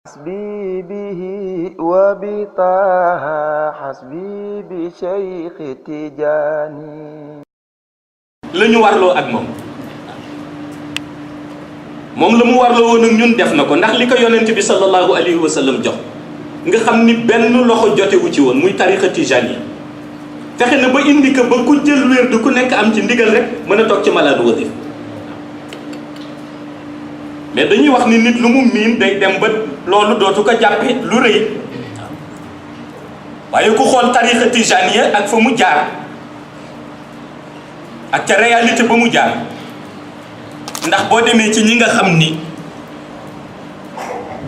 حسبي به وبطه حسبي بشيخ تجاني la ñu warloo ak moom la mu warloo woon ak ñun def na ko ndax li ko yonent bi sallallahu alayhi wa sallam jox nga xam ni benn loxo jotewu ci woon muy tariqa tijani fexe na ba indi ko ba ku jël wér du ku nekk am ci ndigal rek mën a toog ci malaadu wasif mais dañuy wax ni nit lu mu miin day dem ba loolu dootu ko jàppe lu rëy waaye ku xool tariqa tijaniya ak fa mu jaar ak ca réalité ba mu jaar ndax boo demee ci ñi nga xam ni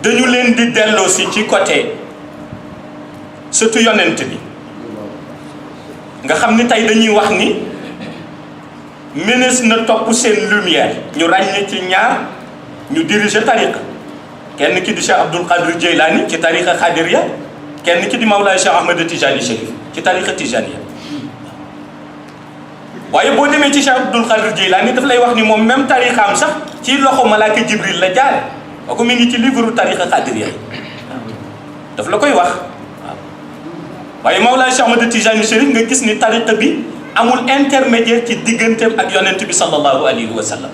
dañu leen di delloosi ci côté surtout yonent bi nga xam ni tey dañuy wax ni mënees na topp seen lumière ñu ràññee ci ñaar ñu diriger tariqa kenn ki di Cheikh Abdul Qadir Jeylaani ci tariqa Xadiriya kenn ki di Mawlaay Cheikh Ahmed Tijani Chérif ci tariqa Tijaniya waaye boo demee ci Cheikh Abdul Qadir Jeylaani daf lay wax ni moom même tariqaam sax ci loxo malaaka Jibril la jaare kooku mi ngi ci livre tariqa Xadiriya daf la koy wax waaw waaye Mawlaay Cheikh Ahmed Tijani Chérif nga gis ni tariqa bi amul intermédiaire ci digganteem ak yonent bi sallallahu alayhi wa sallam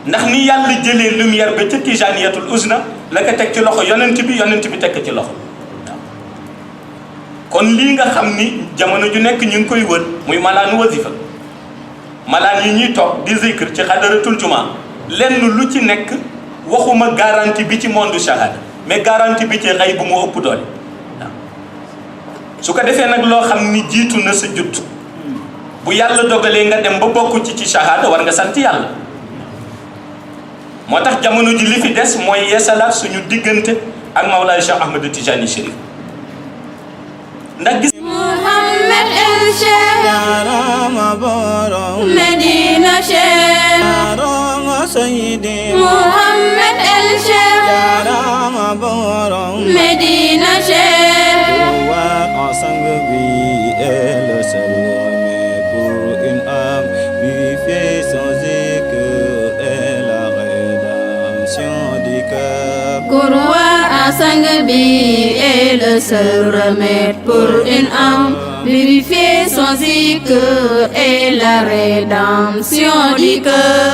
ndax ni yàlla jëlee lumière ba ca tijaniyatul uzna la ko teg ci loxo yonent bi teg ci loxo waaw kon lii nga xam ni jamono ju nekk ñu ngi koy wër muy malaanu wasifa malaan yi ñuy toog di zikr ci xadaratul juma lenn lu ci nekk waxuma garantie bi ci monde shahada mais garantie bi ci xay bu moo ëpp doole waaw su ko defee nag loo xam ni jiitu na sa jutt bu yàlla dogalee nga dem ba bokk ci shahada war nga sant yàlla moo tax jamono ji li fi des mooy yeesalaat suñu diggante ak Mawlaay Cheikh Ahmed Tijani Chérif ndax gis Muhammad el Cheikh Yarama borom Medina Cheikh Yarama Sayyidi Muhammad el Cheikh Yarama borom Medina Cheikh Wa sang bi est le seul mais pour une âme vivait sans écœur et la rédemption du cœur. Courroie à sang bi est le seul remède pour une âme purifiée sans écueil et la rédemption du cœur.